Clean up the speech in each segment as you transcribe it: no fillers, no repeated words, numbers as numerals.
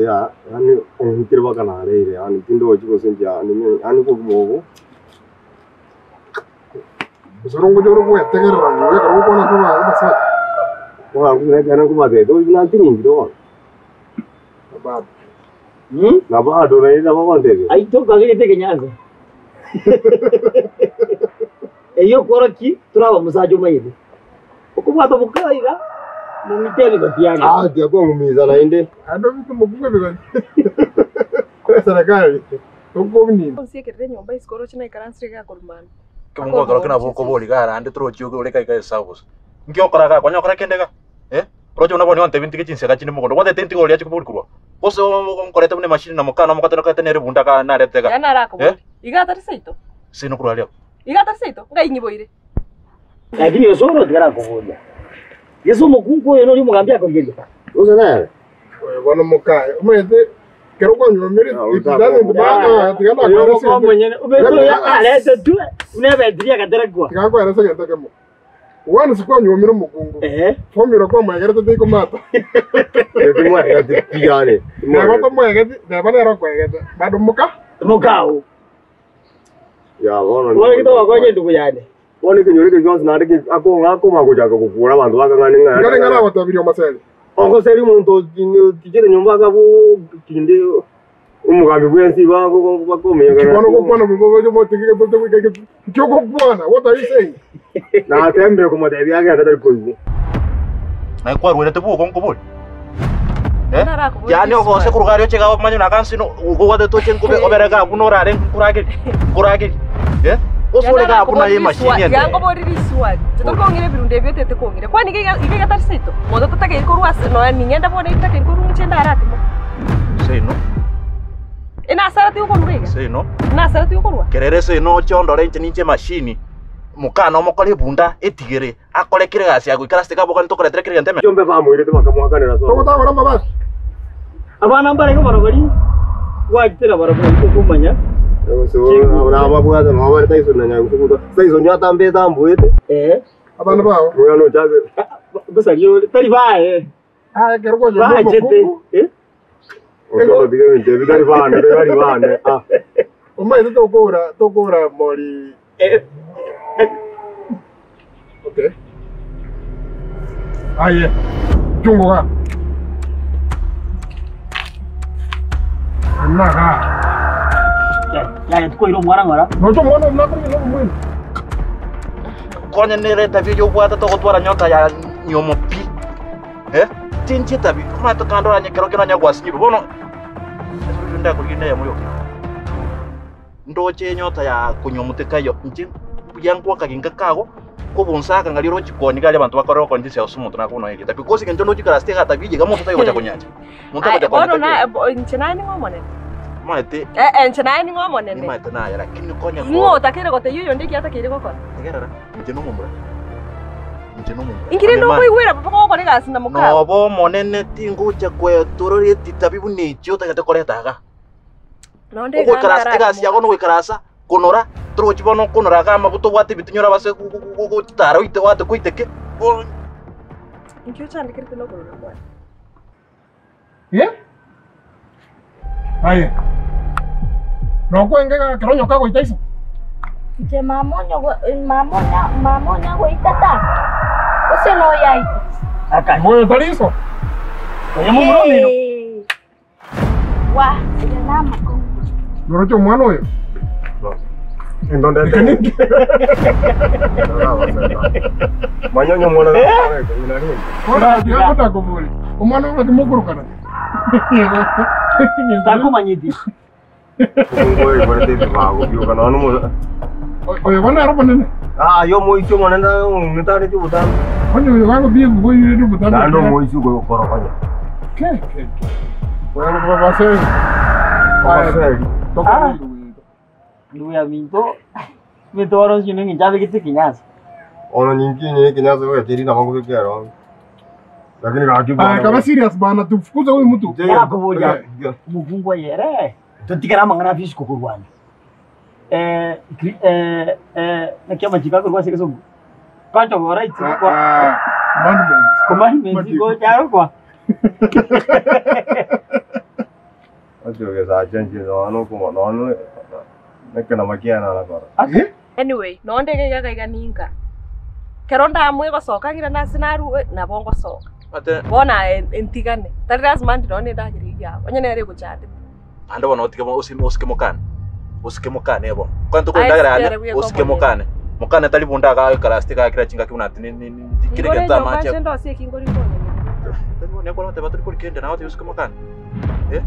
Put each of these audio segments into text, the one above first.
ya yaani ong'itire mpaka nareire yaani tindochi gose inche yaani yaani obogima obo. Gose ore ngocha ore gwetegerera buya ekero ogokwana ase abasacha. Bono buna ekero nkobatebia oyo buna ntiringire bono. Na bado. Na bado naende nabo ogontebia. Aito kwagerete ekenyansa. Eyio okworokia toraba omosacha omanyete. Okobwata omoka iga, mong'ite ebigoti ange. Ah, tiakong'umisa naende. Naende obeke omokungu ebigoti eserekari okominwa. Onsiekerere enyomba isiko oroche naikaransire iga korwa mambia. Ekemungo ekero kera nabo okobori iga arande torochi ore iga iga esabu bosa. Nki okora iga konya okora kende iga? Eh? Oroche buna bono ontebie ntige chinsaga chinde mogondo, gwatete ntige oria ache kobori korwa oo? Gose nkorete buna emashini na mokana omokate nokete nere bunda iga narete iga? Yaani narakobori. Eh? Iga atari seito? Ase nokorwa aria abwo. Iga atari seito? Ngai nyiboire. Lakini Osoro tigarakoboria. Yeso omokungu oyo noria omogambi akorigeria. Gose nere? Oyo bono mokaye omanyete ekero kwanyuomire it doesn't matter tiga Oyo nakoeresa omoka egento omonyene, omanyete oyo aretetwe buna ebetiri agaterekwa. tiga nkoerese egento ekemo once kwanyuomire omokungu Ehe. formula kwamoegerete teikomata Timwegeti pi yaani. neba tomoegeti neba nere okoegete bado moka Mokao. Ya bono. Bono ekero togokonya endugu yane. Bono ekenyoro eke gionsi naende ki- akong'a akoma gochaka gokura abanto bakang'ana ng'a Nkare ng'a nagotebirie omoseri. Ogoseri omonto otichete nyomba akabu kinde omogambi bwensi bakomenyekana. Bono ogokwana bobe ogocha omotige gete goika gete. Nki ogokwana? What are you saying? Natembire komotebia agende tari koigwa. Naye kwarwerete bwogo nkobori? Eh? Narakoboria Yaani ogose riswali. koruga aria oche iga omanye buna agansi no ogwatete oche nkobe obere iga abwo norare nkorageri nkorageri eh? Gose ore iga abwo naye emashini ende. Yangobori riswali. Titokong'ira ebirundo ebio otete kong'ira. Kwani iga iga iga iga tari seito? Monto tatakeiri korwa ase nonya ning'ende bono itakeiri korwa inche ndare atimoke. Seino, Enasara tigokorwa iga. seino, Enasara tigokorwa. kerere seino oche ondore inche ninche emashini, mokana omokore ebunda etigere. Akore kera egasi ya goikara ase egabo, gani tokoretera kera egento ememe. Chiombe bamoirete bakamoakanera sobo. Togotagora amabati. Abana mbarenge barobori gwachete barobwo okomanya. Nababwate nabo bare Tyson na Nyagusu. Tyson atambete ambuete. Eh. Abana bao. Oyo nochake. Gosaria ore tari baye. Ah, ekero kwanyora Bachete. omokungu. Eh? Otono tiga ebinto ebi tari bane, tari bane. Ah. Omanyete tokora tokora mori Eh. Okay. Aye. Chunguka. Naga. Yaya tukoira omwana ng'ora. Nocho mwana omwana omwana. Konya nere etabi eyio obwate togotwara nyota ya nyomo pi. Eh? Tinchi etabi, omanyete kando oranye ekero kero onye gwasinyirwe bono ase ndakorigia neyemo yoka. Ndoche enyota ya konywa omote kaiyo, inche mbuya nkwa akaginka kago kobonsaka ng'a rirorio chikoni iga aria abanto bakorera okonywa chinsa gose omonto nakobuna nonya erieta pi. Because eng'encho ndoche ikarasete iga tabia iga monto tari gocha konyancha. Monto Aye, agocha bono konya na tabia. bo- inche naye ning'o omonene? Omanyete Eh, eh, inche naye ning'o omonene? nimanyete naye lakini konya Ing'o otakeire gotebia oyonde eki atakeire gokora? Tegerera, inche nomomura. Inche nomomura. Inki rende Ame man. okoigwera papa gogokora egasi na mokao? Noba omonene tingocha kwetororia etitabi buna echi otagete koreta iga. Ogoikarasa, egasi yago nogoikarasa konora, torochi bono okonora iga amaguta obwate ebitinyoro abase gotara oite oate koiteke, bono. Inki ochandekerete nokorora kwane? Eh? Aye. Nokwenge iga ekero onye okagoita iso. Inche mama onye go- mama onya mama onya goita tata, gose noyaita? Aka. Oyo tari iso. Oyo momura omino. Ee. Wa, aya namakong'u. Noroche omwana oyo? Endonde Eke ninki? Manyonyo omwana Bono tiga kotakoboria. Omwana oyo naki mokorokana? Takomanyeti. Oyo bono ere omonene. Ah, yo moisi omonene omutareti obotambe. Onye oyo gagothiĩ ngũkũ obotambe. Naende omoisi okorokonya. Ke ke ke. Oyo babaseri. Babaseri. Ah. Ndugu ya minto, minto oro sino ngincha abegete ekenyansa. Ono nyingi nyingi kinyaso wewe tiri na mangu kero. Lakini gaki Ah, kaba serious bana tufukuze huyu mtu. Yakoboria omokungu oye ere, totigere amang'ana a physical korwana. Eh, kri- eh, eh, naki amachiko akorwa ase egesongo? Kwancha gora itse Ah, kwa ah, commandments. commandments igo chiarokwa. Anyway, nonde iga iga iga ninka. Kero ndamue gosoka ng'ira nase narue, nabo ngosoka. Ate Bono aye entigane, tari lasima ndi nonye na endagera eyio yabo, onye nere egochandete. Ande bono otige bo osi osike mokane, osike mokane bono. Kwani tokore Aye endagera sikere yane, bweka osike omonyene. mokane. Mokane tari bunda iga aikarasete iga kera chingaki buna ati ni- ni- ni- kere Igoro egento enyomba amache inche ndosie eki nkori nkonyene. Tari bono ekero ogoteba tori kori kende naye otebe osike mokane. Eh,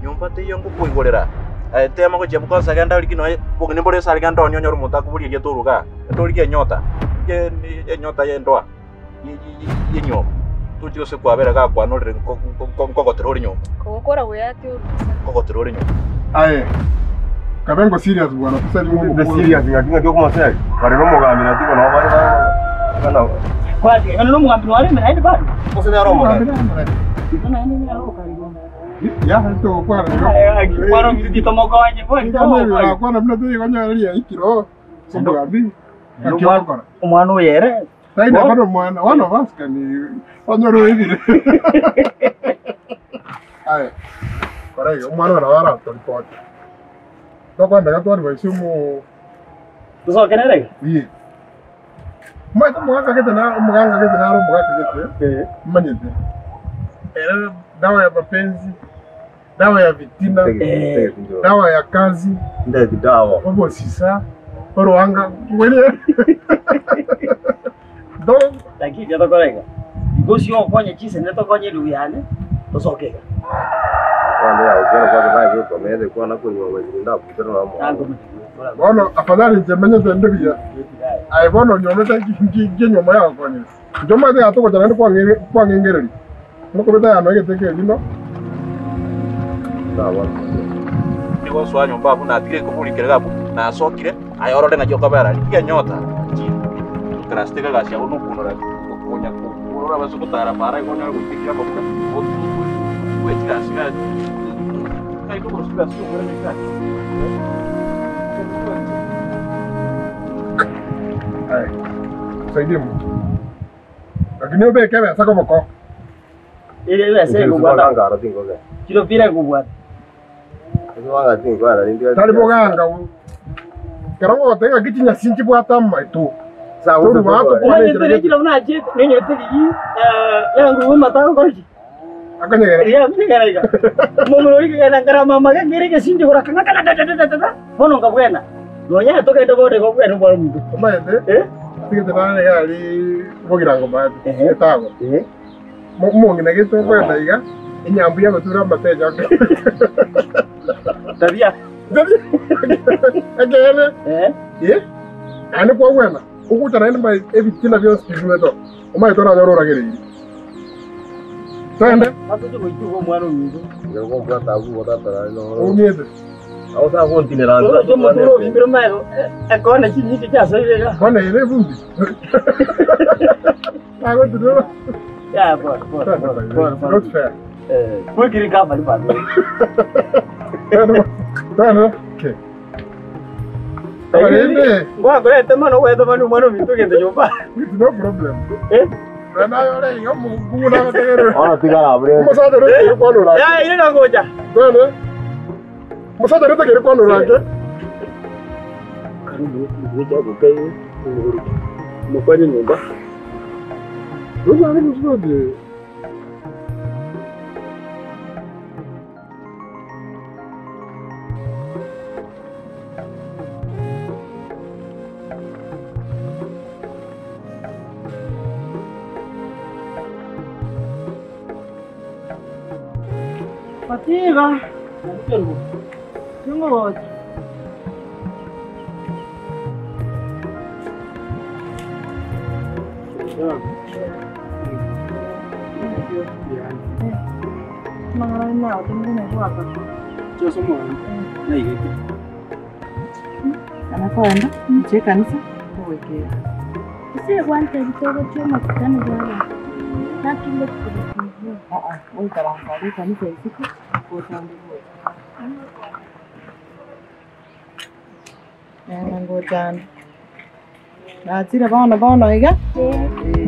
nyomba teiyo ngokoigorera, aye tema gochia kwanza genda origie noe obogeni mbore ase are genda onie onyore omonto akoborie erieta oruga aa, genda origie enyota, rigie enyota ya endoa. Y'enyomba, tochi gose kwabera gakwanorire nkogotera ore nyomba. Kogokora buya ati orusa. Nkogotera ore nyomba. Aye, kabe ngo serious bwana, tosari ng'o Be serious ng'aki ng'aki okomoseri. Bare nomogambi naki bono bare bana. Kwati, ono n'omogambi nwaremire naende bado. Gose nere omogambi. Igo naende nere okarigwa. Ya, togokwana igo. Kwana omiti tomokonye, bori tomokonye. Nakwana buna toigonyoreria ikiro, omogambi, ng'aki ogokora. Omwana oyo ere Tari nabo nomwana, one of us can onyore oibire. Aye, kora iga, omwana oyo nabo aratoripoti. Tokwenda twarwa omo tosoke nere iga. Iye. Omanyete omogaka gete na omoganga gete naro omogaka gete, omanyete. Ere dawa ya mapenzi, dawa ya vitina, dawa ya kazi, Ndeti dawa. obosisa, orwanga, ngwene. Do Lakini tokora iga. Igo osio okonye chisene tokonye erubu yane, tosoke iga. Kwani ya ukera kwa kwa kwa mede kwa na kunywa mazinda butera na mo. Nango bono afadhali inche menyete ndi buya. Aye bono nyomete nkinyoma yakonyire. Inche omanyete gatogocha naende kwang'engereria. Nokobeta yano egete kerino. Dawa. Nigo nsoa nyomba abwo natigire koburikera iga abwo, nasokire, aye orore ng'aki okobera rigia enyota, chi ikarasete iga egasi yago nokonora konya korora ase gotara para igo onyore goitekire amaguta, oe chigasi iga ngai kogora chigasi okore na egasi. Aye, saidie Mungu. Lakini obeke ebesa koboko. Ere ebesa ekobwata. Ngara tingoge. Kilo bire ekobwata. Wanga tingwara ndi. Tari boganga. Kero ogoteba ng'aki chinyasi nchibwate amaito. Sawa. Toru bato Omanyete rero kilo buna achete, ninyorete riyi, yangu matako kora ki? Akanyegera. Riya mnyegera iga. Momura ori kegenda nkarama amage ngere egesindi gora kanga kanga kanga kanga kanga. Bono nkabwena. Nonya togende bode gobwena obware omonto. Omanyete? Eh? Tigete nare iga aria bogirango maate. Ehe. Etago. Eh? Omong'ina gete okwenda iga, enyambu yagotura amateja ake. Tabia. Ekeene. Eh? Eh? Naende kwagwena, ogocha naende mbae ebitina bionsi biruete oo. Omanyete oranyore oragereirie. Twende. Atoche goituga omwana ominto. Ngombwa tabu botatara no. Oumiete. Au sa kontinera. Oroche omotura obimbire maego, ekona chinyingi chiasoire iga. Bono ere ebumbi. Nagotirera. Ya, pole, pole, pole, pole, pole. Not fair. Eh, kwekiri kama ni bado. Twende. Twende. Okay. Abarende. Ngwakorete mono gwetha mani omwana ominto ogende nyomba. It's no problem. Eh? Nayo ore iga omokungu nagotegerera. Ona tigara bure. Omosacha ore kwanora. Ya, ire nangocha. Twende. Omosacha ore tekeri kwanora ake. Mukonye nyomba. Rubare musode. Patiga. Tungocha. Anakwenda nche kanisa kuwekera. Ese guante bitogo choma kutano bwana. Nakile kukuwa. Ah ah, oikaransa ari kanisa isiko gotanga Nena ngotana. Natsire bono bono iga. Eh.